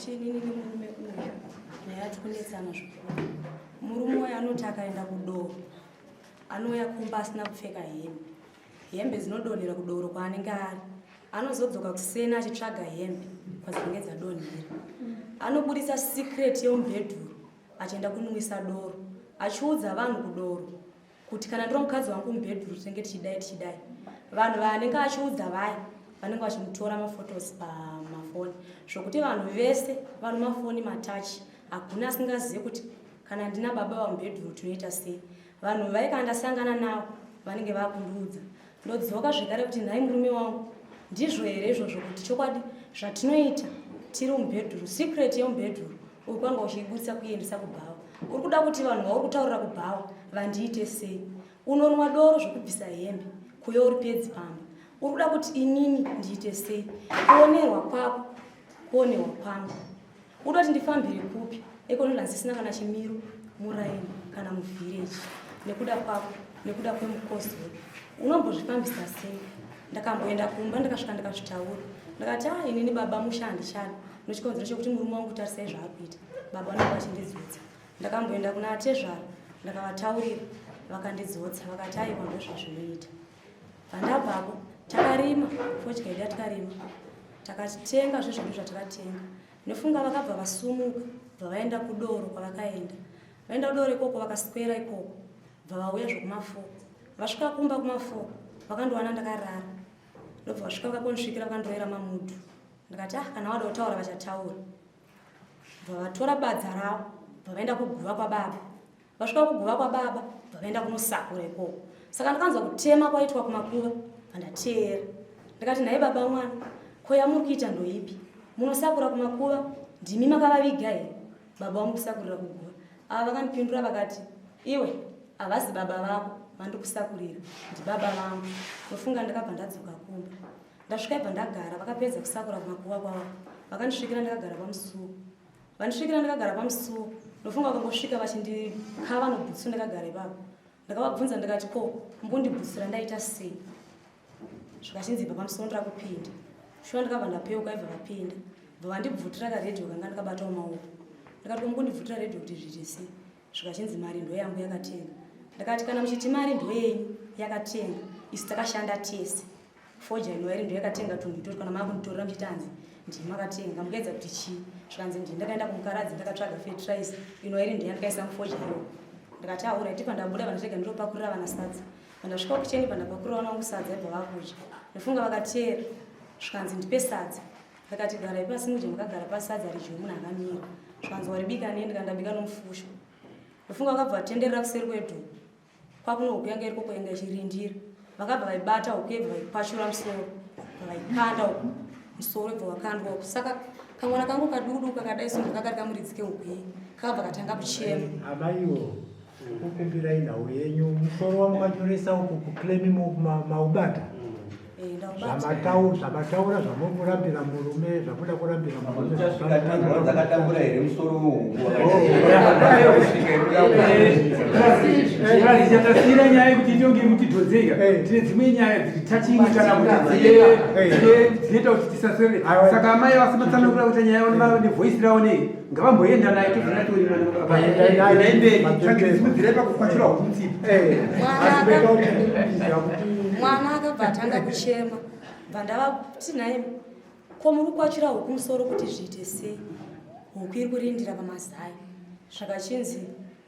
Kuti inini nemurume uyu nyaya tikunetsana zvikuru. Murume uyu anoti akaenda kudoro anouya kumba asina kupfeka hembe. Hembe dzinodonhera kudoro kwaanenge ari. Anozodzoka kuseni achitsvaga hembe kwadzinenge dzadonhera. Anoburitsa secret yemubhedhuru achienda kunwisa doro achiudza vanhu kudoro kuti kana ndiri mukadzi wangu mubhedhuru tinenge tichidai tichidai. Vanhu vaanenge achiudza vaya vanenge vachimutora mafotos pamafoni zvokuti vanhu vese vano mafoni matachi hakuna asingazive kuti kana ndina baba vamubhedhuru tinoita sei. Vanhu vaye kana ndasangana navo vanenge vakundiudza ndodzoka zvekare kuti nhai murume wangu ndizvo here izvozvo kuti chokwadi zvatinoita tiri mubhedhuru secret yemubhedhuru uri kwanga uchiibudisa kuiendesa kubhawa uri kuda kuti vanhu vauri kutaurira kubhawa vandiite sei unonwa doro zvekubvisa hembe kuyo uri pedzi pamba uri kuda kuti inini ndiite sei kuonerwa kwako kuonerwa kwangu Uda kuti ndifambire kupi ikono ndasisina kana chimiro muraini kana muvhireji nekuda kwako nekuda kwemukozoro unombozvifambisa sei ndakamboenda kumba ndakasvika ndikazvitaura ndakati a ah, inini baba musha handichada nechikonzero chekuti murume wangu tarisai zvaari kuita baba vanenge vachindidzotsa ndakamboenda kuna atezvara ndakavataurira vakandidzotsa vakati aiwa ndozvazvinoita pandabvapo takarima fodya yedu yatikarima takatenga zvezvedu zvatakatenga Ndofunga vakabva vasumuka bva vaenda kudoro kwavakaenda. Vaenda kudoro ikoko vakaswera ikoko bva vauya zvekumafo. Vasvika kumba kumafo vakandiwana ndakarara. Ndobva vasvika vakondisvikira vakandirovera mamudhu. Ndikati ah kana wada kutaura vachataura. Bva vatora badza ravo bva vaenda kuguva kwababa. Vasvika kuguva kwababa bva vaenda kunosakura ikoko. Saka ndakanzwa kutema kwaitwa kumakuva bva ndateera. Ndikati nhai baba mwana ko yamuri kuita ndoipi? Munosakura kumakuva ndimi makavaviga here? Baba vangu kusakurira kuguva. Ava vakandipindura vakati iwe havazi baba vako vandikusakurira ndibaba vangu. Ndofunga ndakabva ndadzoka kumba. Ndasvika ibva ndagara vakapedza kusakura kumakuva kwavo. Vakandisvikira ndakagara pamusuwo. Vandisvikira ndakagara pamusuwo. Ndofunga vakangosvika vachindikava nobhutsu ndakagara ipapo. Ndakavabvunza ndikati ko mbondibhutsura ndaita sei? Zvikachinzi ibva pamusuwo ndira kupinda. Shuwa ndakabva ndapeuka ibva vapinda. Bva vandibvutira karedhiyo kanga ndakabata mumaoko. Ndikati ko mbondibvutira redhiyo kuti zviite sei? Zvikachinzi mari ndoyangu yakatenga. Ndakati kana muchiti mari ndoyenyu yakatenga isu takashanda tese. Foja inova iri ndoyakatenga tunhu itoti kana maakunditorera muchiti hanzi ndini makatenga mukaedza kuti chii zvikanzi ndini ndakaenda kumukaradzi ndakatsvaga fertilizer inova iri ndiya ndikaisa mufoja iyoyo ndikati aura iti pandabuda vandatega ndinopakurira vana sadza pandasvika kucheni pandapakurira vana vangu sadza ibva vakudya ndofunga vakateera zvikanzi ndipe sadza ndakati garai pasi mudye makagara pasi sadza ridyiwe munhu akamira zvikanzi waribika nei ndikandabika nomufushwa ndofunga vakabva vatenderera kuseri kwedhoo Kwakuno huku yanga iriko kwainga ichirindira. Vakabva vaibata huku yebva vaipashura musoro. Vaikanda huku musoro ibva wakandwa huku. Saka kamwana kangu kadudu kakadai so ndakakari kamuridzi kehuku iyi. Kakabva katanga kuchema. Amaiwo kukumbirai nhau yenyu musoro wamukanyoresa uku kuclaim maubata. Zvamataura zvamuri kurambira murume zvamuda kurambira murume dzakadambura here musoro tasiyira nyaya yekuti itonge kuti dhodzeka tine dzimwe nyaya dziri touching kana kuti dzinoita kuti tisaswere saka amai vasimatsanangura kuti nyaya yavo nevoice ravo nei ngavamboenda naye tozonatorimanaendei tsvakidzimudzirai pakukwachura hukutsipa mwana akabva atanga kuchema bva ndavati naye ko muri kukwachura huku musoro kuti zviite sei huku iri kurindira pamazai zvakachinzi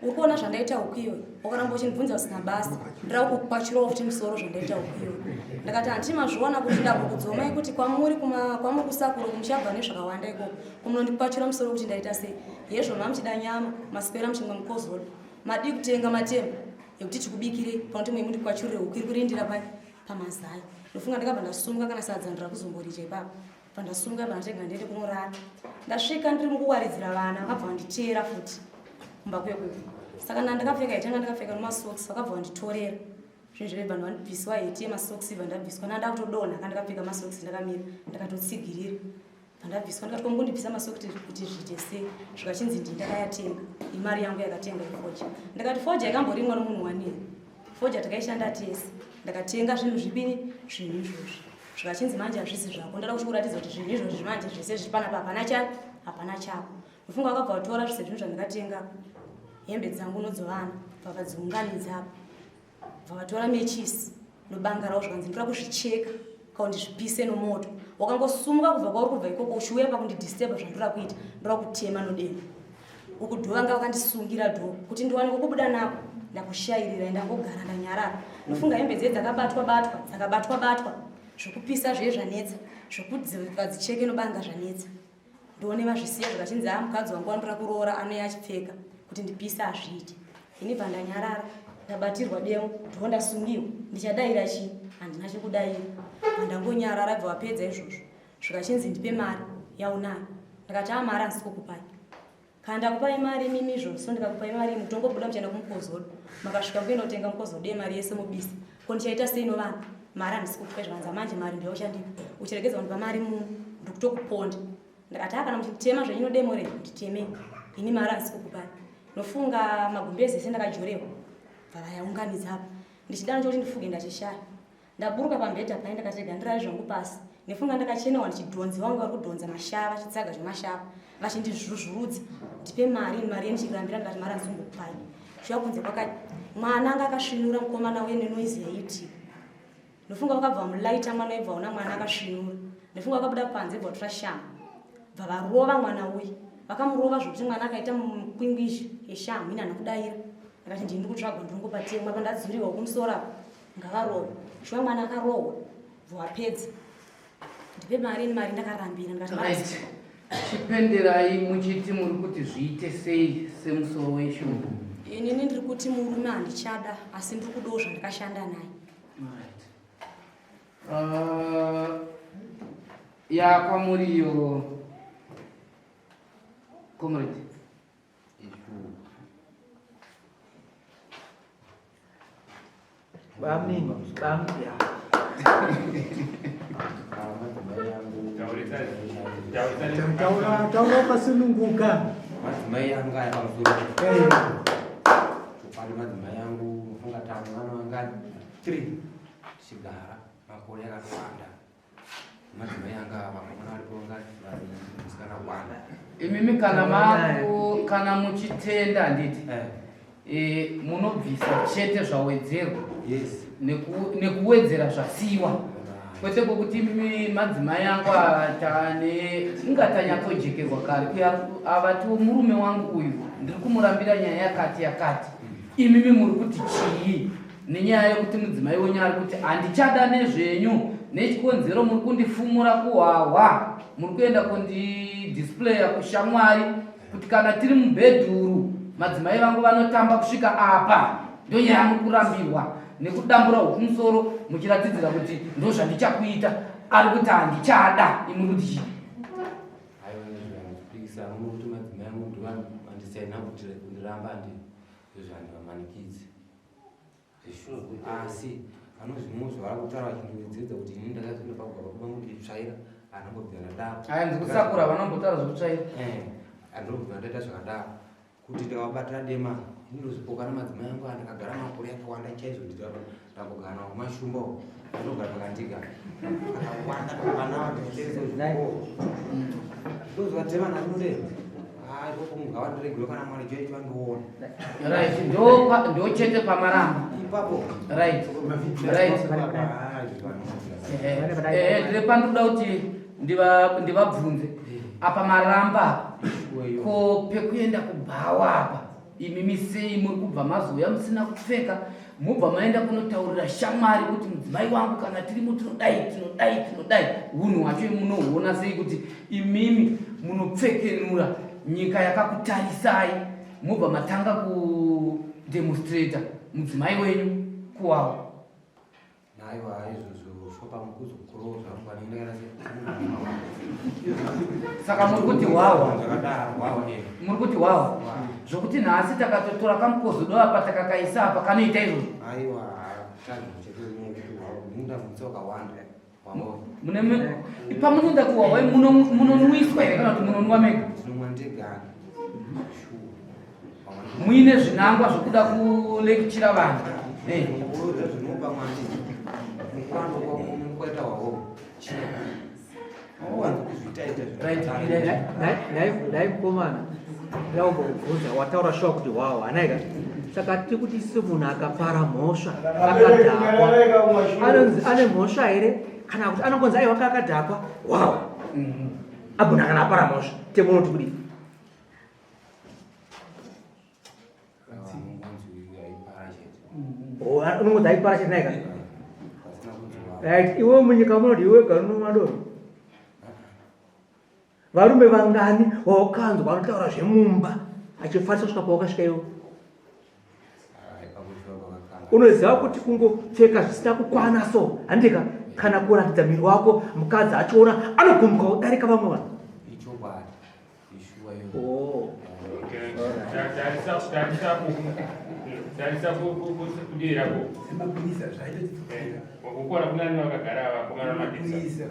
uri kuona zvandaita huku iyoyo wakaramba uchindibvunza usina basa ndira kukwachurawo futi musoro zvandaita huku iyoyo ndakati hanti mazviona kuti ndakukudzomai kuti kwamuri kwamuri kusakuro kumuchabva nezvakawanda ikoko kumunondikwachura musoro kuti ndaita sei hezvo mamuchida nyama maswera muchimwa mukozolo madii kutenga matema ekuti tikubikirei panoti mwe mundikwachurire huku iri kurindira pai pamazai ndofunga ndakabva ndasumuka kana sadza ndira kuzomborija ipapo pandasumuka pandatega ndiende kunorara ndasvika ndiri mukuwaridzira vana vakabva vanditeera futi kumba kwekuku saka ndandakapfeka heti yanga ndakapfeka nomasocks vakabva vanditorera zvinhu zveve vanhu vandibviswa heti yemasocks ibva ndabviswa nanda kutodonha ka ndakapfeka masocks ndakamira ndakatotsigirira pandabviswa ndikati komukundibvisa masocks kuti zviite sei zvikachinzi ndii ndakayatenga imari yangu yakatenga ifoja ndakati foja yakamborimwa nomunhu wanii foja takaishanda tese ndakatenga zvinhu zvipini zvinhu izvozvi zvikachinzi manje hazvisi zvako ndada kuchikuratidza kuti zvinhu izvozvi manje zvese zviri panapa hapana chani. Hapana chako. Ndofunga vakabva vatora zvese zvinhu zvandakatenga, hembe dzangu nodzovana, bva vadziunganidza apa, bva vatora mechisi nobanga ravo, zvikanzi ndoda kuzvicheka kaundizvipise nomoto. Wakangosumuka kubva kwauri kubva ikoko uchiuya pakundidisturba zvandoda kuita, ndoda kutema nodemo. Uku dho vanga vakandisungira dho kuti ndiwane kukubuda nako, ndakushairira, ndangogara ndanyarara. Ndofunga hembe dziye dzakabatwa batwa, dzakabatwa batwa, zvokupisa zviye zvanetsa, zvokuti vadzicheke nobanga zvanetsa. Ndione vazvisiya, zvikachinzi a mukadzi wangu wandora kuroora anouya achipfeka kuti ndipise hazviiti. Ini bva ndanyarara, ndabatirwa demo, ndo ndasungiwa, ndichadaira chii? Handina chekudaira, ndangonyarara. Bva wapedza izvozvo, zvikachinzi ndipe mari yaunayo. Ndakati a mari handisi kukupai. Kana ndakupai mari imimi izvozvo, so ndikakupai mari imi kutongobuda muchienda kumukozodo, makasvika mukuenda kutenga mukozodo yemari yese mubisa, ko ndichaita sei novana? Mari handisi kukupai. Zvakanzi manje mari ndiyo uchandipa, uchiregedza kundipa mari muno ndikutokuponda. Ndakati a kana muchitema zvenyu nodemo re nditeme, ini mari handisi kukupai. Nofunga magumbezi ese ndakajorewa, bva vayaunganidza apa, ndichidano chokuti ndifuge ndachishaya. Ndaburuka pambhedha pai, ndakati ndirare zvangu pasi. Nefunga ndakachenewa ndichidhonzi, vangu vari kudhonza mashava, chitsaga zvemashava, vachindizvuzvurudza ndipe mari, mari yendichirambira. Ndikati mari handizombokupai. Shuya kunze kwaka mwana anga akasvinura, mukomana uye nenoizi yaiitika. Ndofunga vakabva vamulaita mwana, ibva una mwana akasvinura. Ndofunga vakabuda panze, bva vatora shamhu, bva varova mwana uyu, vakamurova zvokuti mwana akaita mukwingwizha yeshamhu. Ini hana kudaira, ndakati ndini ndikutsvagwa, ndiringopatemwa pandadzuriwa kumusoro apa, ngavarove. Shuwa mwana akarohwa, bva wapedza ndipe mari, ini mari ndakarambira, ndikati mari. Right, chipenderai muchiti muri kuti zviite sei semusoro weshoko? Inini ndiri kuti murume handichada, asi ndiri kudawo zvandakashanda naye. Alright. Yakwamuriyo comrade. Bamnini, bam, ya. Taura, taura ukasununguka. Madzimai angu aya pamusoro. Chokwadi madzimai angu mufunga tano vana vangani three, tichigara makore akawanda. Madzimai anga vakomana varipo vangani? Vaviri, musikana one. Imimi kana maku kana muchitenda handiti? Eh. Munobvisa chete zvawedzerwa Yes. Nekuwedzera zvasiyiwa, kwete kwokuti imimi madzimai angu atane ingatanyatsojekerwa kare uyo avatiwo murume wangu uyu ndiri kumurambira nyaya yakati yakati. Imimi muri kuti chii nenyaya yekuti mudzimai wenyu ari kuti handichada nezvenyu nechikonzero muri kundifumura kuhwahwa, muri kuenda kundidisplaya kushamwari kuti kana tiri mubhedhuru madzimai vangu vanotamba kusvika apa, ndonyaya muri kurambirwa nekudambura hukumusoro muchiratidzira kuti ndo zvandichakuita. Ari kuti handichada, imuri kuti chii? Aiwa, zvandipikisa kuti madzimai angu ndovandisaina kuti kundiramba ndi ndozvandivamanikidzi asi vanozvimwe zvavari kutaura vachindiwedzedza kuti ini ndakazoenda pagwaba kubangu ndichitsvaira, handambobvira ndadaro. Aya ndikusakura vanombotaura zvekutsvaira. Handambobvira ndaita zvakadaro kuti ndikavabatira dema. Ini ndozvipoka namadzimai angu andakagara makore akawanda chaizvo, ndambogara nawo mashumba uko ndinogara pakandiga akawanda vana vandozvipo ndozvatema narinode ikoko ngavandiregere kana mwari chaicho vandiona. Right, ndo chete pamaramba. Ipapo. Right. Ndiri pandinoda kuti ndivabvunze apa maramba apa, ko pekuenda kubhawa apa imimi sei muri kubva mazouya musina kupfeka, mobva maenda kunotaurira shamwari kuti mudzimai wangu kana tirimo tinodai, tinodai, tinodai? Unhu hwacho munohuona sei kuti imimi munopfekenura nyika yakakutarisai, mobva matanga kudemonstrata mudzimai wenyu kuwawa? Aiwa, izvozvo shopa mukuzokurawo zvangu panenge. Saka muri kuti hwahwa? Zvakadaro hwawa. Muri kuti hwahwa zvokuti nhasi takatotora kamukozodo apa takakaisa apa kanoita izvozvo? Aiwa, munda mutsa wakawanda waona. Pamunoenda kuhwahwa munonwiswa here kana kuti munonwa mega? Tinomwa ndegani. Muine zvinangwa zvokuda kulekchira vanhu? Zvinopa mwandi mukwando kwaita hwawo chino wanza kuzviita. Nhai mukomana, ndakumbokubvunza, wataura shuwa kuti hwawa anaika. Saka tiri kuti isu munhu akapara mhosva akadhakwa anonzi ane mhosva here kana kuti anongonzi aiwa akadhakwa hwawa agona kana apara mhosva temunoti kudii? Unongonzi aipara chete naika. Right, iwe munyika munoti iwe wega unomwa doro. Varume vangani waukanzwa vanotaura zvemumba achifarisa kusvika pawakasvika iwe? Unoziva kuti kungopfeka zvisina kukwana so handika kana kuratidza miri wako mukadzi achiona anogumbuka kudarika vamwe vanhu. Oh. Tarisa kudivi rako. Ukona kunani vakagara vakomana mapurisa.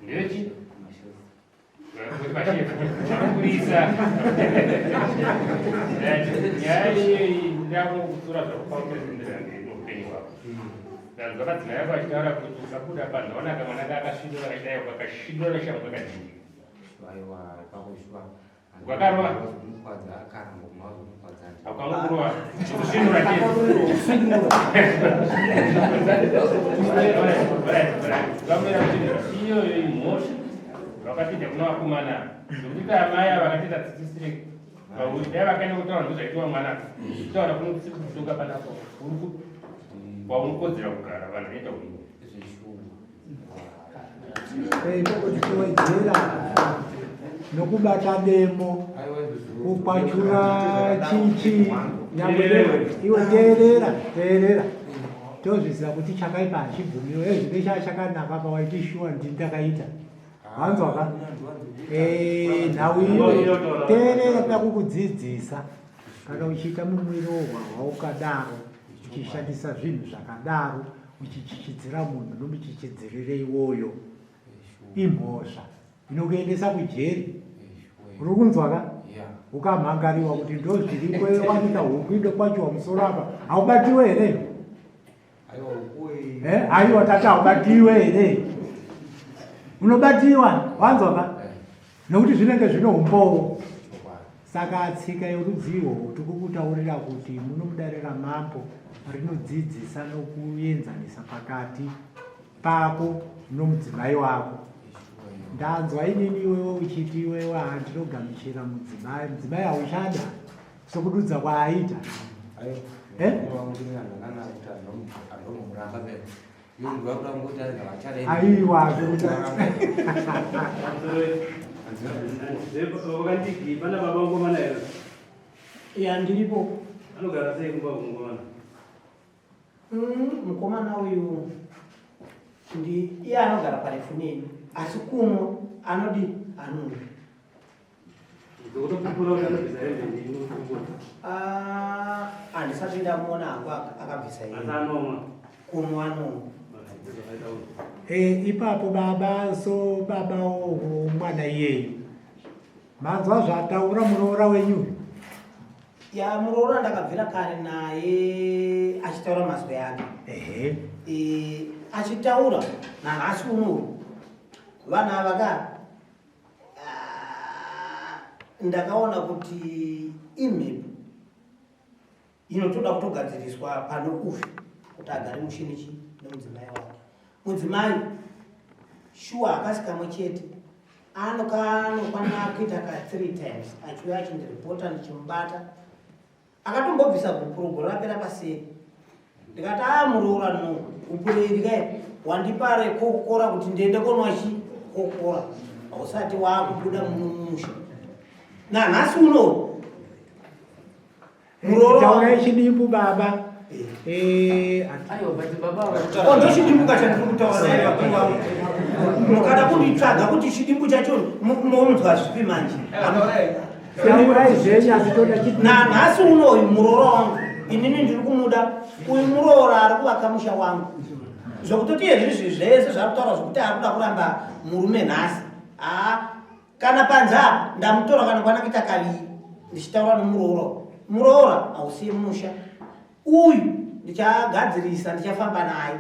Ndechi? Mapurisa. Nyaya iyoyi ndakukutsura zvakupakuenderera mberi noupenyu hwako. Ndanzwa madzimai ako achitaura kuti ukabuda panze waona kamwana kakasvindura kachidai kakasvindura neshamhu kakadini. Wakarova? Ukangokurova kusvinura chete. Iyoyo imhosva vakatenda kuna vakomana nokuti amai ava vakatenda tsitsisire pauri dai vakaenda kutaura ndozvaitiwa mwana kutaura kunokusi kutonga panapo uri kwaunokodzera kugara vanhu vanoita uini Ikoko tichiwedzera nokubata demo kukwachura chichi nyangwe iwe teerera teerera tozviziva kuti chakaipa hachibvumiwe ezvine chaa chakanaka pawaiti shuwa ndini ndakaita wanzwa ka eh, nhau iyo teerera toda kukudzidzisa kana uchiita mumwiro hwahwa ukadaro uchishandisa zvinhu zvakadaro uchichichidzira munhu nomuchichidzirire iwoyo imhosva inokuendesa kujeri uri kunzwa ka ukamhangariwa kuti ndozviriko wanika huku indokwachiwa musoro apa haubatiwe here eh, aiwa tati haubatiwe here unobatiwa wanzwa ka nokuti zvinenge zvine umbowo Saka tsika yorudzi ihwohwo tikukutaurira kuti muno mudare ramambo rinodzidzisa nokuenzanisa pakati pako nomudzimai wako. Ndanzwa inini iwewe uchiti iwewe handinogamuchira mudzimai, mudzimai hauchada sokududza kwaaita. Eh? Aiwa pana baba ngomana here? Ya ndiripo. Anogara sei kumba kungomana? Mm, mukomana uyu ndi iye anogara parefu neni asi kuno anodi anonwa. Ndokutopupura kuti anobvisa hembe ndinopupura. Ah, handisati ndamuona hangu akabvisa hembe. Asi anomwa. Kumwa anomwa. Eh, ipapo baba so baba womwana iyeyu manzwa zvataura muroora wenyu ya muroora ndakabvira kare naye achitaura mazwi ake ehe e, achitaura nanhasi unoyu vanhu ava ka Ah, ndakaona kuti imhepo inotoda kutogadziriswa pano ufi kuti agare mushe nechi nemudzimai wake mudzimai shuwa hakasi kamwe chete anokanokwana kuita ka three times achiuya achindiripota ndichimubata akatombobvisa gupuro gore rapera paseri ndikati a muroora no gupuro iri kai wandipa rekokora kuti ndiende konwa chi kokora hausati waakubuda mumusha nanhasi uno muroora chidimbu baba eh, oh, ndochidimbu kachandiri kutaura naye vakuru vangu mukada kunditsvaga kuti chidimbu chacho monzwa zvipi manje Taurai zvenyu asi toda chidimbu. Nanhasi uno uyu muroora wangu inini ndiri kumuda uyu muroora ari kuvaka musha wangu zvekutoti izvizvi zvese zvari kutaura zvekuti ari kuda kuramba murume nhasi haa kana panze apa ndamutora kana kwana kuita kaviri ndichitaura nomuroora muroora hausiye musha uyu ndichagadzirisa ndichafamba naye.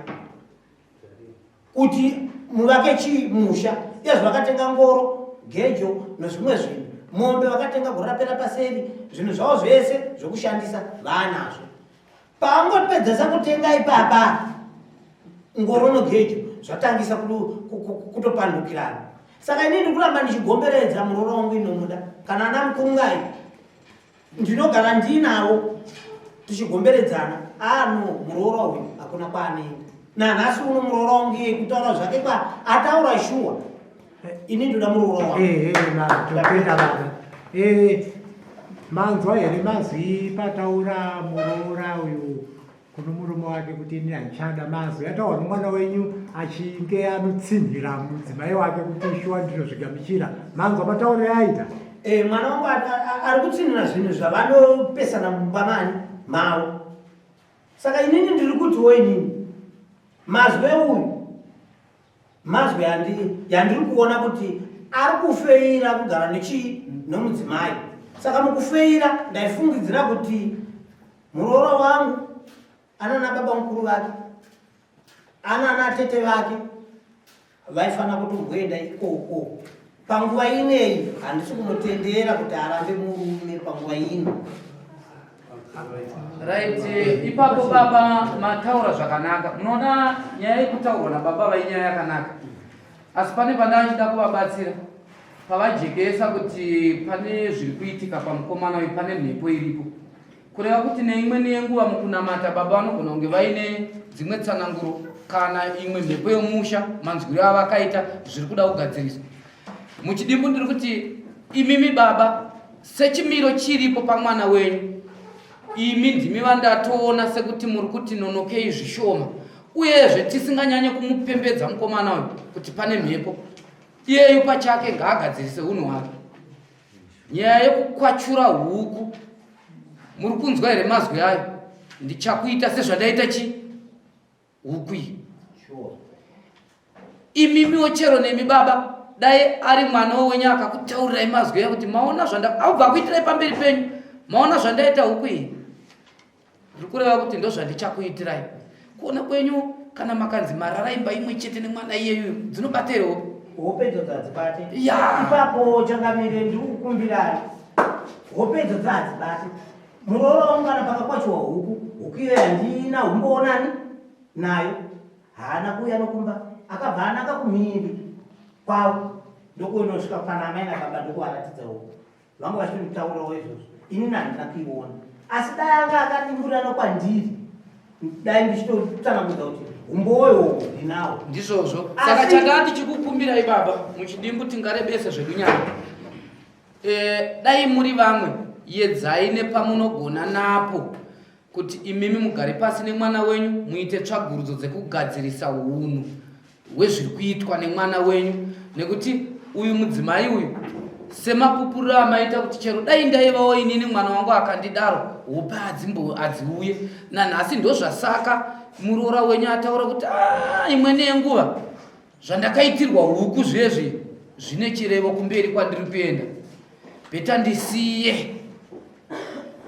Kuti muvake chii musha iyazvo vakatenga ngoro gejo nezvimwe zvinhu mombe vakatenga gore rapera paseri zvinhu zvavo zvese zvokushandisa vaanazvo paangopedzesa kutenga ipapa ngoro nogejo zvatangisa kutopandukirana saka ini ndikuramba ndichigomberedza muroora wangu inomuda kana ana mukungai ndinogara ndiinavo tichigomberedzana ano ah, muroora uyu hakuna kwaanoenda nanhasi uno muroora wangu iye kutaura zvake kwa ataura shuwa ini ndoda muroora wangu eh, eh, topenda baba eh, manzwa here mazwi pataura muroora uyu kuno murume wake kuti ini handichada mazwi ataurwa nomwana wenyu achinge anotsinhira mudzimai wake kuti shuwa ndinozvigamuchira manzwa matauriro aita e, mwana wangu ari kutsinhira zvinhu zvavanopesana mumba mani mavo saka inini ndiri kutiwo inini mazwi euyu mazwi yandiri kuona kuti ari kufeira kugara nechii nomudzimai saka mukufeira ndaifungidzira kuti Muroora wangu anana baba mukuru vake anana tete vake vaifanira kutomboenda ikoko panguva ineyi handisi kumutendera kuti arambe murume panguva ino. Right, ipapo baba mataura zvakanaka. Munoona nyaya yekutaurwa nababa vainyaya yakanaka, asi pane pandachida kuvabatsira pavajekesa kuti pane zviri kuitika pamukomana uyu, pane mhepo iripo. Kureva kuti neimwe nenguva mukunamata baba vanogona kunge vaine dzimwe tsananguro kana imwe mhepo yomusha, manzwiro avakaita zviri kuda kugadziriswa. Muchidimbu ndiri kuti imimi baba sechimiro chiripo pamwana wenyu, imi ndimi vandatoona sekuti muri kuti nonokei zvishoma, uyezve tisinganyanye kumupembedza mukomana uyu kuti pane mhepo. Iyeyu pachake ngaagadzirise unhu hwake. Nyaya yekukwachura huku muri kunzwa here mazwi ayo? Ndichakuita sezvandaita chi huku iyi. Imimiwo chero nemi baba, dai ari mwana wenyu akakutaurirai mazwi ayo kuti maona zvanda aubva akuitirai pamberi penyu, maona zvandaita huku iyi. Ndiri kureva kuti ndozvandichakuitirai. Kuona kwenyu kana makanzi marara imba imwe chete nemwana iyeyu dzinobata here hope? Hope idzodzo hadzibate. Ya. Ipapo changamire ndiri kukumbirai. Hope idzodzo hadzibate. Muroora wangu kana pakakwachiwa huku, huku iyo handina humboonani nayo. Haana kuuya nokumba, akabva ananga kumhiri kwavo ndokunosvika pana amai nababa ndokuvaratidza huku. Vanga vachitonditaurirawo izvozvo inini handina kuiona asi dai anga akadimburira nokwandiri dai ndichitotsanangudza kuti umbowo ihwohwo ndinawo. Ndizvozvo. Saka chandaa ndichikukumbirai baba muchidimbu tingarebese zvedu nyaya. E, dai muri vamwe yedzai nepamunogona napo kuti imimi mugare pasi nemwana wenyu muite tsvagurudzo dzekugadzirisa hunhu hwezviri kuitwa nemwana wenyu nekuti uyu mudzimai uyu semapupuriro amaita kuti chero dai ndaivawo inini mwana wangu akandidaro hope adzimbo adziuye nanhasi ndozvasaka muroora wenyu ataura kuti ah, imwe nenguva zvandakaitirwa huku zvezvi zvine chirevo kumberi kwandiri kuenda bheta ndisiye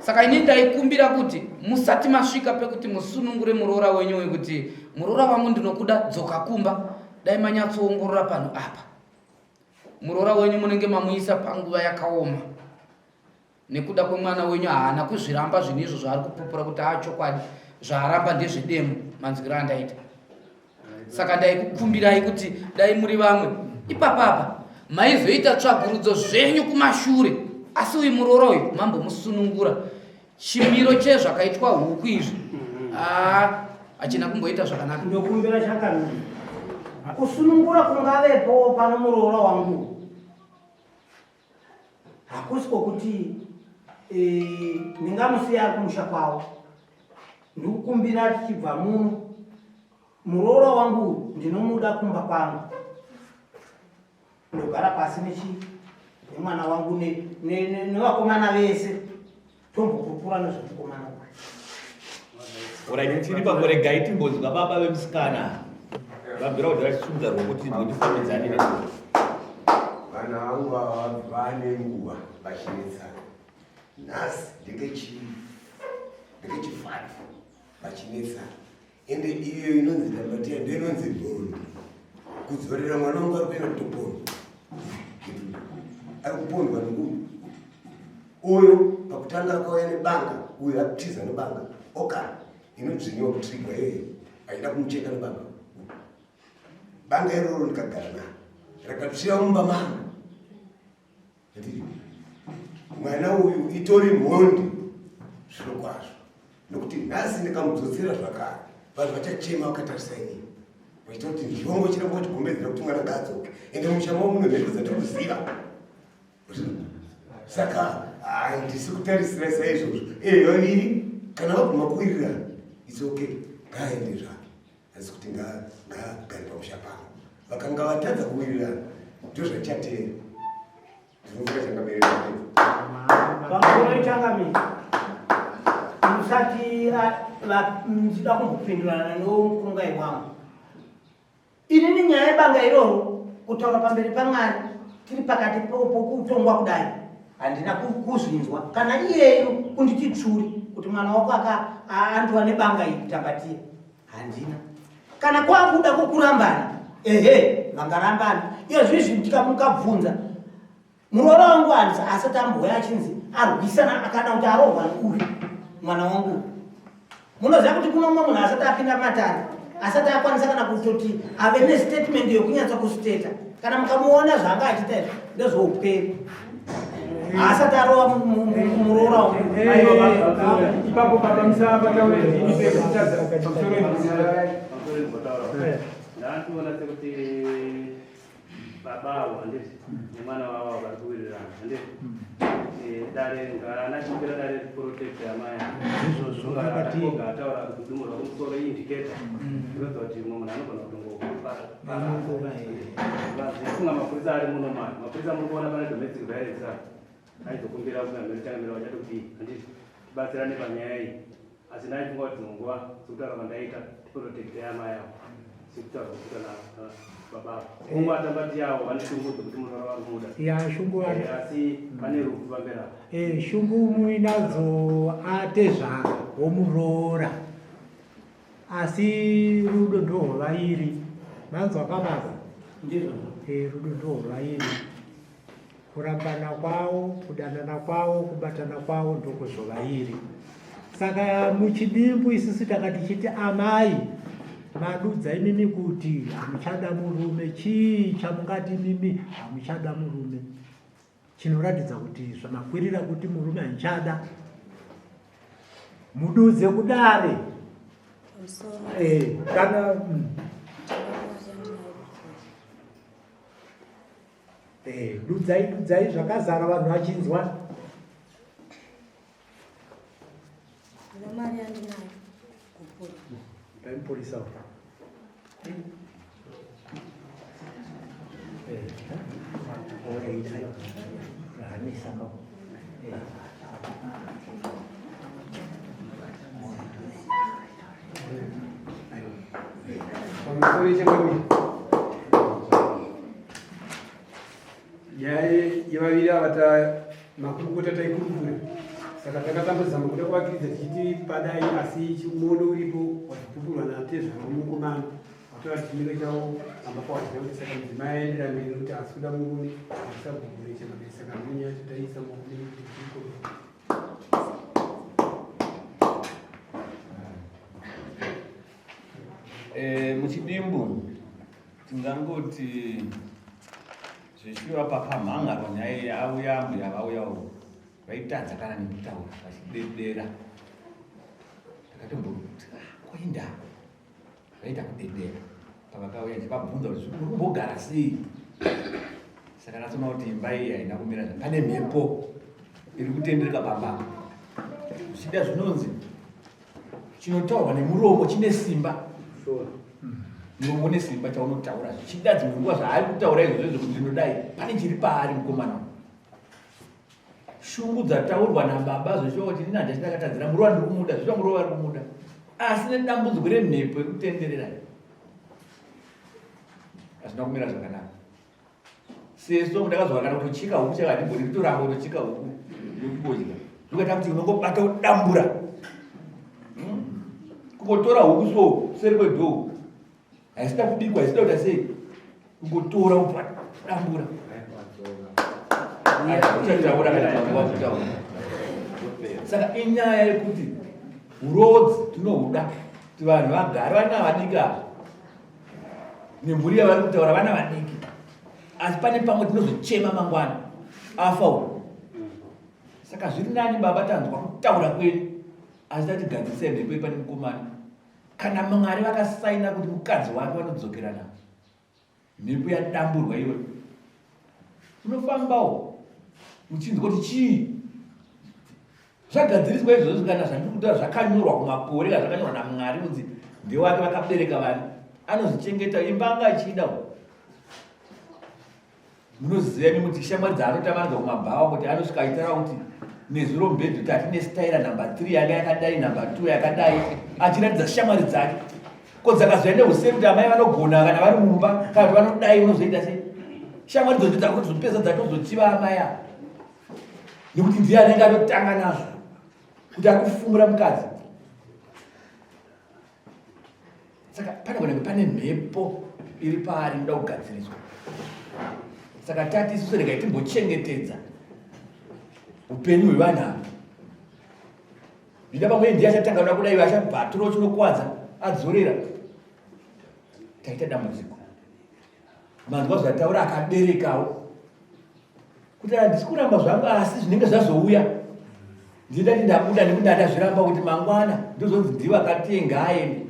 Saka ini ndaikumbira kuti musati masvika pekuti musunungure muroora wenyu uyu kuti muroora wangu ndinokuda dzoka kumba, dai manyatsoongorora panhu apa. Muroora wenyu munenge mamuisa panguva yakaoma nekuda kwemwana wenyu haana kuzviramba zvinhu izvo zvaari kupupura kuti aachokwadi zvaaramba ndezvedemo manzwiro andaita. Saka ndaikukumbirai kuti dai muri vamwe ipapapa maizoita tsvagurudzo zvenyu kumashure, asi uyu muroora uyu mambomusunungura. Chimiro chezvakaitwa huku izvi ah, hachina kumboita zvakanaka. Ndokumbira chakanaka kusunungura kungavepo pano muroora wangu hakusi kwokuti eh, ndingamusiya ari kumusha kwavo. Ndikukumbira tichibva muno Muroora wangu uyu ndinomuda kumba kwangu, ndogara pasi nechi nemwana wangu nevakomana vese tombokupura nezvemukomana uyu. Orai tiri papo, regai timbonzwa baba vemusikana vabvira kuti vachisumudza ruoko tinzwe tifambidzane nenguva. Vana vangu ava vane nguva vachinetsana. Nhasi ndekechi ndekechi 5 vachinetsana. Ende iyo inonzi Dambatiya ndiyo inonzi Bhondo. Kudzorera mwana wangu ari kuenda kutopondwa. Ari kupondwa neuyu. Uyo pakutanga akauya nebanga, uyo akutiza nebanga. Oka inodzvinyiwa kutrigwa iyoyo. Achida kumucheka nebanga. Banga iroro ndikagara naro. Rakatsvira mumba mangu. Mwana uyu itori mhondi zviro kwazvo nokuti nhasi ndikamudzotsera zvakare vanhu vachachema vakatarisa inini vachiita kuti ndiongo chiramba vachigombedzera kuti mwana ngaadzoke ende musha mavo mune mhepo dzatiri kuziva saka handisi kutarisira saizvozvo e vaviri kana vabvuma kuwirirana its okay ngaaende zvake asi kuti ngaagare pamusha pano vakanga vatadza kuwirirana ndozvachateera ndinofunga changamire pamusoro changamire musati ndida kumbopindurana nomukungai wangu inini nyaya yebanga iroro kutaura pamberi pamwari tiri pakati pokutongwa kudai handina kuzvinzwa kana iyeyo kunditi tsvuri kuti mwana wako aka andiwa nebanga iri tapatiya handina kana kwakuda kwokurambana ehe vangarambana iyo zvizvi ndikamukabvunza muroora wangu hanzi asati ambouya achinzi arwisana kana kuti arohwa neuyu mwana wangu munoziva kuti kuno mumwe munhu asati apinda matare asati akwanisa kana kutoti ave nestatement yokunyatsa kusteta kana mukamuona zvaanga achiita izvi ndezvouperi asati arova muroora wangu ipapo baba musapataure ndini pekutadza pamusoro ndandiona sekuti baba avo handiti nemwana wavo avo vari kuwirirana handiti eh, dare ngaanachipira dare protect amai izvozvo ataura kudumurwa kumusoro indicator kuratidza kuti mumwe munhu anogona kutongobata Vazifunga mapurisa ari muno mani. Mapurisa muri kuona pane domestic violence apa. Aizokumbira kuna changamire vachati kudii handiti tibatsirane panyaya iyi. Asi ndaifunga kuti dzimwe nguva sekutaura kwandaita tiprotecte amai avo sekutaura kuita baba avo. Kungu atambati yavo vane shungu dzekuti muroora vari kumuda. Ya shungu vari. Eh, asi pane rufu pamberi apo. Eh, shungu muinadzo atezvara womuroora. Asi rudo ndohwairi. Manzwa kababa? Ndizvo. Eh, rudo ndohwairi. Kurambana kwawo, kudanana kwawo, kubatana kwawo ndokuzovairi. Saka muchidimbu isusu takati chiti amai madudza imimi kuti hamuchada murume, chii chamungati imimi hamuchada murume? Chinoratidza kuti zvamakwirira kuti murume handichada mududze kudare eh, kana mm. eh, dudzai dudzai zvakazara vanhu vachinzwa mari yandinayo kupura Mupurisa uyu. Pamusoro yechangamire. Nyaya yevaviri ava ta makurukota taikurukura saka takatambozama kuda kuvakiridza tichiti padai asi muono uripo wazvipupurwa natezvara mukomana watora chimiro chavo pamba pawazina kuti saka mudzimai aendera mberi nekuti haasi kuda murume asabvumure changamire saka ndonyaya yacho taiisa murume kuti tiikome Eh, muchidimbu Tingangoti zveshuwa papamhangarwa nyaya iyi auya ambuya vauya uku vaitadza kana nekutaura vachidedera takatomboti ah, koinda vaita kudedera pavakauya ndichivabvunza kuti uri kumbogara sei saka ndatoona kuti imba iyi haina kumira pane mhepo iri kutendereka pamba zvichida zvinonzi chinotaurwa nemuromo chine simba muromo une simba chaunotaura zvichida dzimwe nguva zvaari kutaura izvozvo izvo kuti ndinodai pane chiri paari mukomana shungu dzataurwa nababa zveshuwa kuti ini handachina katadzira muruva ndiri kumuda zveshuwa muruva vari kumuda asi nedambudziko remhepo yekutenderera hazvina kumira zvakanaka seso ndakazwa kana kutochika huku chaka handigoni kutoramba kutochika huku nokubodya zvikaita kuti unongobata udambura hmm? kungotora huku so seri kwedhoo haisida kubikwa haisida kuita sei Kungotora ubva dambura. Uchataura kana wakutaura. Saka inyaya yekuti urodzi tinohuda kuti vanhu vagare vana vadiki ava nemhuri yavari kutaura vana vadiki asi pane pamwe tinozochema mangwana afa uyu saka zviri nani baba tanzwa kutaura kwenyu asi tatigadzirisai mhepo ipane mukomana kana mwari vakasaina kuti mukadzi wake vanodzokerana mhepo yadamburwa iyoyo unofambawo uchinzwa kuti chii zvagadziriswa izvozvo kana zvandiri kutaura zvakanyorwa kumakore kana zvakanyorwa namwari kunzi ndewake vakabereka vanhu anozvichengeta imba anga achiida Munoziva imi kuti shamwari dzaanotamba nadzo kumabhawa kuti anosvika achitaura kuti nezuro mubhedhu tati nesitaira number 3 yanga yakadai number 2 yakadai achiratidza shamwari dzake ko dzakazoya neusei kuti amai vanogona kana vari mumba kana kuti vanodai unozoita sei shamwari dzodzo dzakutozopedza dzatozochiva amai ava nekuti ndiye anenge atotanga nazvo kuti akufumura mukadzi saka panogona kunge pane mhepo iri paari inoda kugadziriswa saka tati isusu regai timbochengetedza upenyu hwevanhu ava zvida pamwe ndiye achatanga kuda kudai achabvaturawo chinokwadza adzorera taita dambudziko manzwa zvataura akaberekawo kuti handisi kuramba zvangu asi zvinenge zvazouya ndindati ndabuda nekuti ndatazviramba kuti mangwana ndozonzi ndivo akatenga aende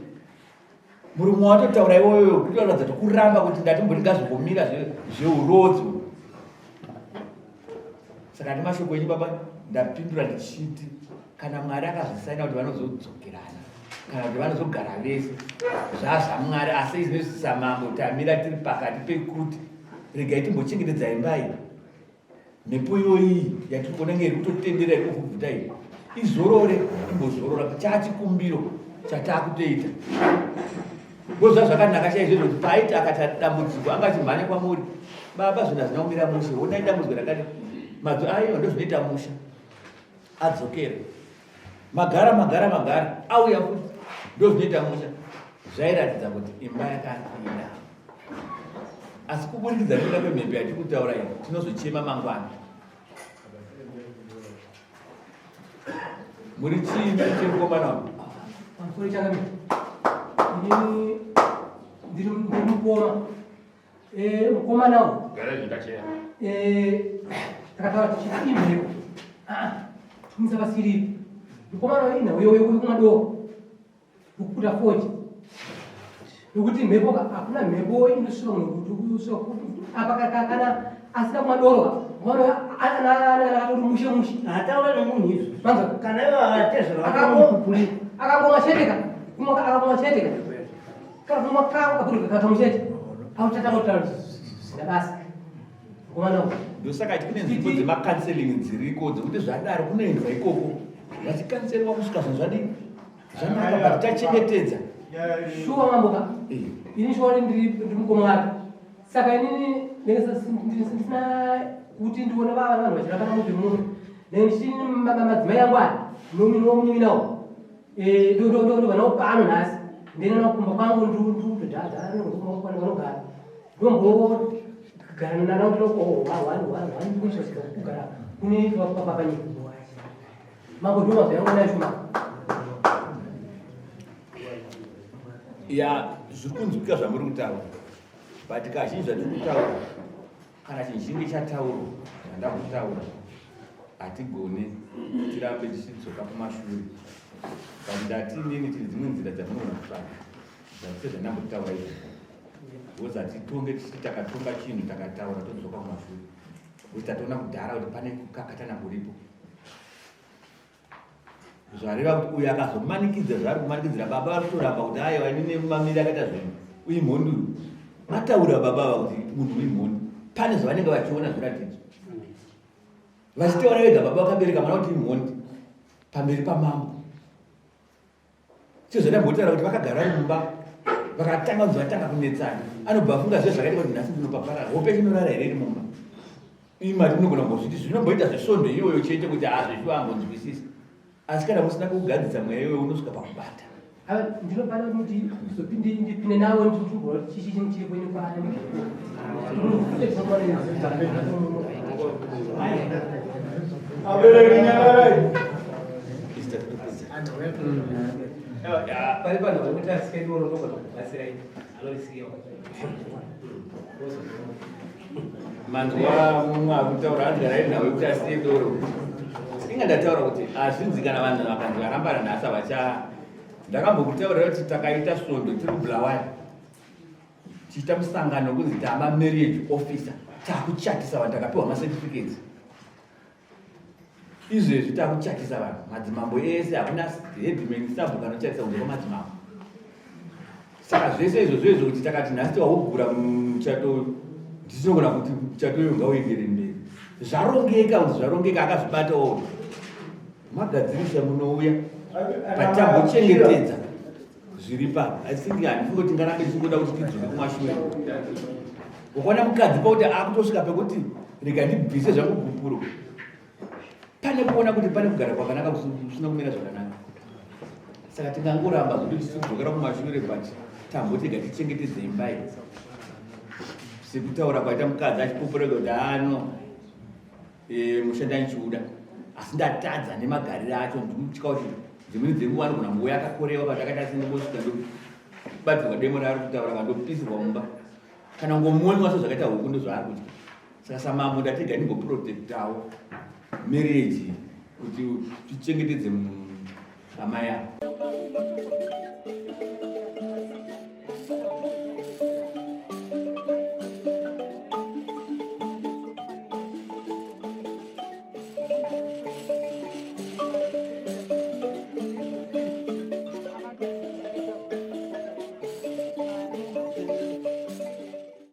murume watotaura iwoyoyo kutoratidza tokuramba kuti ndatimboti ngazvingomira zveurodzo saka nemashoko enyu baba ndapindura ndichiti kana mwari akazvisaina kuti vanozodzokerana kana kuti vanozogara vese zvazvamwari asi izvozvi samambo tamira tiri pakati pekuti regai timbochengetedza imba iyi mhepo iyoyi yatiri kuona nge iri kutotendera iri kuvhuvhuta iyi izorore imbozorora chachikumbiro chatakutoita ngozva zvakanaka chaizvo kuti paaiti akati dambudziko anga achimhanya kwamuri baba zvinhu hazvina kumira mushe honai dambudziko rakati madzo aiwa ndozvinoita musha adzokera magara magara magara auya futi ndozvinoita musha zvairatidza kuti imba yakapinda asi kuburikidza nekuda kwemhepo yatiri kutaura iyi tinozochema mangwana muri chii chemukomana pamusoro chakamira inini ndiri mukoma Eh, mukomana uyu. Gara zvindachera. Eh, takataura tichiti imhepo. Ah, tumisa pasiripi. Mukomana uyu ina uyo uyo kumadoko. Kuputa foji. Nokuti mhepo hakuna mhepo inosvika munhu kuti kusvika apa kana asina kumadoro ka. Mukomana uyu akatori mushe mushe. Ataura nemunhu izvo. Manzwa. Kana ivo atezvera vakamupupurira. Akangoma chete ka. Akangoma chete ka. Kana kumwa kangu kakuri kakamuchete. Pauchatanga kutaura zvisina basa. Mukomana uyu. Ndosaka kune nzvimbo dzemacounseling dziriko dzekuti zvadaro kunoendwa ikoko vachikanseriwa kusvika zvinhu zvadii zvanaka but tachengetedza. Shuwa mambo ka. Ini shuwa ndiri ndiri mukoma wake. Saka inini ndisina kuti ndione vava vanhu vachiramba muti muno. Nendini madzimai angu aya nomunin'ina Eh, ndobva nawo pano nhasi ndine nakumba kwangu ndudhadhanogara ndombogara nanaohwanhwanhwanhwankusvika kune papanyika mambo ndomazvayangonaishuma ya zviri kunzwika zvamuri kutaura but kazhinji zvatiri kutaura Kana chizhinji chataurwa zvandakutaura hatigone tirambe tichidzoka kumashure but ndati inini tine dzimwe nzira dzatinogona kutsvaga dzatise zvandambotaura izvo because hatitonge tichiti takatonga chinhu takataura todzoka kumashure because tatoona kudhara kuti pane kukakatana kuripo zvareva kuti uyu akazomanikidza zvaari kumanikidzira baba vari kutoramba kuti aiwa ini nemamiri akaita zvinhu uyu mhondi uyu mataura baba ava kuti munhu uyu mhondi pane zvavanenge vachiona zviratidzo vachitaura vega baba vakabereka mwana kuti imhondi pamberi pamambo sezvandambotaura kuti vakagara mumba vakatanga kunzi vatanga kunetsana anobva afunga zve zvakaita kuti nhasi ndinopaparara hope chinorara here iri mumba imati munogona kumbozviti zvinomboita zvesvondo iyoyo chete kuti hazvezvo ambonzwisisa asi kana musina kugadzisa mweya iyoyo unosvika pakubata. Ndinopana kuti ndipinde navo ndimboona kuti chii chii chiri kwenyu kwaane. Abereki nyararai. Pari panhu vari kuti asike doro ndogona kubatsirai anorisiya. Manzwa mumwe akutaura anzi garai nawe kuti asiye doro. Inga ndataura kuti hazvinzi kana vanhu vakanzi varambana nhasi havacha. Ndakambokutaurira kuti takaita svondo tiri kuBulawayo tichiita musangano wekunzi tava marriage officer, takuchatisa vanhu, takapiwa macertificates. Izvezvi takuchatisa vanhu, madzimambo ese, hakuna headman, sabhuku anochatisa kunze kwamadzimambo. Saka zvese izvozvo izvo kuti takati nhasi tiwakugura muchato, nditinogona kuti muchato uyu ngauendere mberi. Zvarongeka kuti zvarongeka, akazvibatawo magadzirisa, munouya patambochengetedza zviri pa. I think handifungi kuti tingarambe tichingoda kuti tidzoke kumashure. Ukaona mukadzi pakuti akutosvika pekuti rega ndibvise zvangu gupuro, pane kuona kuti pane kugara kwakanaka kusina kumira zvakanaka. Saka tingangoramba zvokuti tichidzokera kumashure, but tambotega tichengetedze imba iyi sekutaura kwaita mukadzi achipupureka kuti ano mushandi anchiuda, asi ndatadza nemagariro acho, ndikutya kuti dzimweni dzenguva anogona nguva yakakorewa kana takaita sendingosvika ndobatirwa demo raari kutaura, kandopisirwa mumba kana ngomonwa sezvakaita huku, ndozvaari kutya. Saka samambo ndatega ndimboprotectawo marriage kuti tichengetedze amai avo.